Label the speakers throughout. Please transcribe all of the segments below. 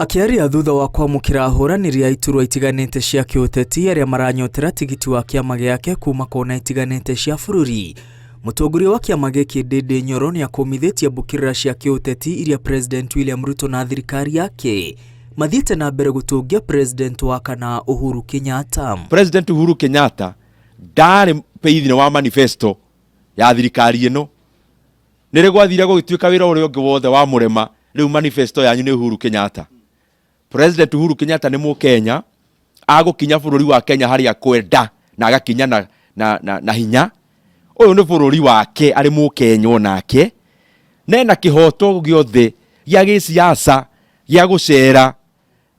Speaker 1: Akĩaria thutha wa kwamũkĩra ahũranĩri a iturwa itiganĩte cia kĩũteti arĩa maranyotera tigiti wa kĩama gĩake kuma kona itiganĩte cia bũrũri, mũtongoria wa kĩama gĩkĩ Ndindi Nyoro nĩakũmithĩtie mbũkĩrĩra cia kĩũteti iria President William Ruto na thirikari yake mathiĩte na mbere gũtũngia President wa kana Uhuru Kenyatta.
Speaker 2: President Uhuru Kenyatta ndarĩ thĩinĩ wa manifesto ya thirikari ĩno. Nĩ rĩ gwathire gũgĩtuĩka wĩra ũrĩa ũngĩ wothe wa mũrema, rĩu manifesto yanyu nĩ Uhuru Kenyatta. President Uhuru Kenyatta nĩ Mũkenya, agũkinya bũrũri wa Kenya harĩa kwenda na agakinya na hinya. Ũyũ nĩ bũrũri wake arĩ Mũkenya onake, na ena kĩhoto gĩothe gĩa gĩsiasa gĩa gũcera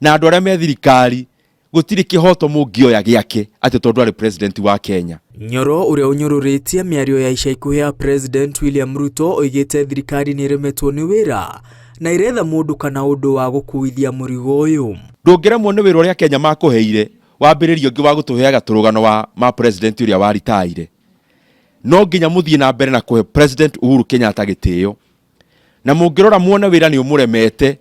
Speaker 2: na andũ arĩa me thirikari. Gũtirĩ kĩhoto mũngĩoya gĩake atĩ tondũ arĩ president wa Kenya.
Speaker 1: Nyoro ũrĩa ũnyũrũrĩtie mĩario ya ica ikuhĩ ya President William Ruto oigĩte thirikari nĩ ĩremetwo nĩ wĩra na iretha mũndũ kana ũndũ wa gũkuithia mũrigo ũyũ.
Speaker 2: Ndũngĩremwo nĩ wĩra ũrĩa Kenya makũheire wambĩrĩrie ũngĩ wa gũtũheaga tũrũgano wa ma president ũrĩa waritaire. No nginya mũthiĩ na mbere na kũhe President Uhuru Kenyatta gĩtĩo, na mũngĩrora muone wĩra nĩ ũmũremete,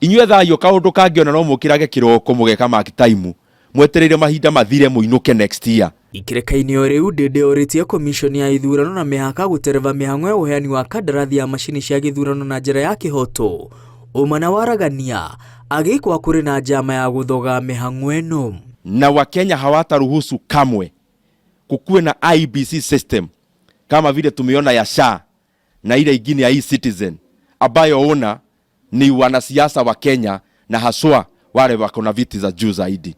Speaker 2: inyuĩ ethai o kaũndũ kangĩona no mũkĩrage kĩroko mũgeka mark time mwetereire mahinda mathire mũinũke next year.
Speaker 1: Ikĩreka-inĩ o rĩu, Ndindi orĩtie komishoni ya ithurano na mĩhaka gũtereva mĩhang'o ya ũheani wa kandarathi ya macini cia gĩthurano na njĩra ya kĩhoto, ũma na waragania, agĩkwa kũrĩ na njama ya gũthoga mĩhang'o ĩno.
Speaker 2: Na Wakenya hawataruhusu kamwe kukuwe na IEBC system kama vile tumeona ya SHA na ile ingine ya e-Citizen ambayo ona ni wanasiasa wa Kenya na haswa wale wako na viti za juu zaidi.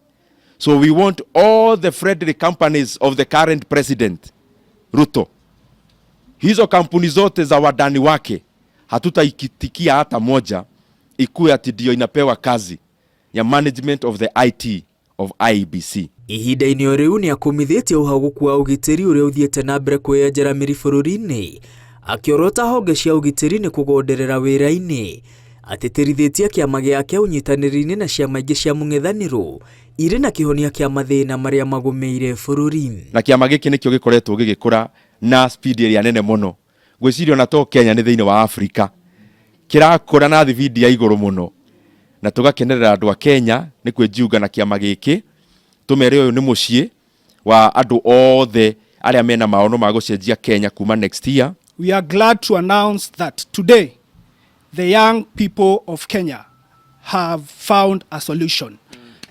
Speaker 2: So we want all the friendly companies of the current president Ruto, hizo kampuni zote za wadani wake hatutaikitikia hata moja ikuwe ati ndio inapewa kazi ya management of the IT of IEBC.
Speaker 1: Ihinda-inĩ o rĩu nĩ akũmithĩtie ũhagũku wa ũgitĩri ũrĩa ũthiĩte na mbere kwĩyenjera mĩri bũrũri-inĩ, akĩorota honge cia ũgitĩri nĩ kũgonderera wĩra-inĩ, atĩtĩrithĩtie kĩama gĩake ũnyitanĩri-inĩ na ciama ingĩ cia mũng'ethanĩro irĩ na kĩhonia kĩa mathĩna marĩa magũmĩire bũrũri.
Speaker 2: Na kĩama gĩkĩ nĩkĩo gĩkoretwo gĩgĩkũra na speed ĩrĩa nene mũno, ngwĩciria ona to Kenya, nĩ thĩinĩ wa Afrika kĩrakũra na thibindi ya igũrũ mũno, na tũgakenerera andũ a Kenya nĩ kwĩjiunga na kĩama gĩkĩ. Tũmere ũyũ nĩ mũciĩ wa andũ othe arĩa mena maono ma gũcenjia Kenya kuma next year.
Speaker 3: We are glad to announce that today the young people of Kenya have found a solution.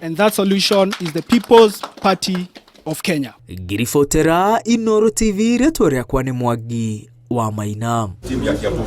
Speaker 3: And that solution is the People's Party of Kenya.
Speaker 1: Ngiribotera Inooro TV, rĩtwa rĩakwa nĩ Mwangi wa Maina.
Speaker 2: Timu ya Kiambu.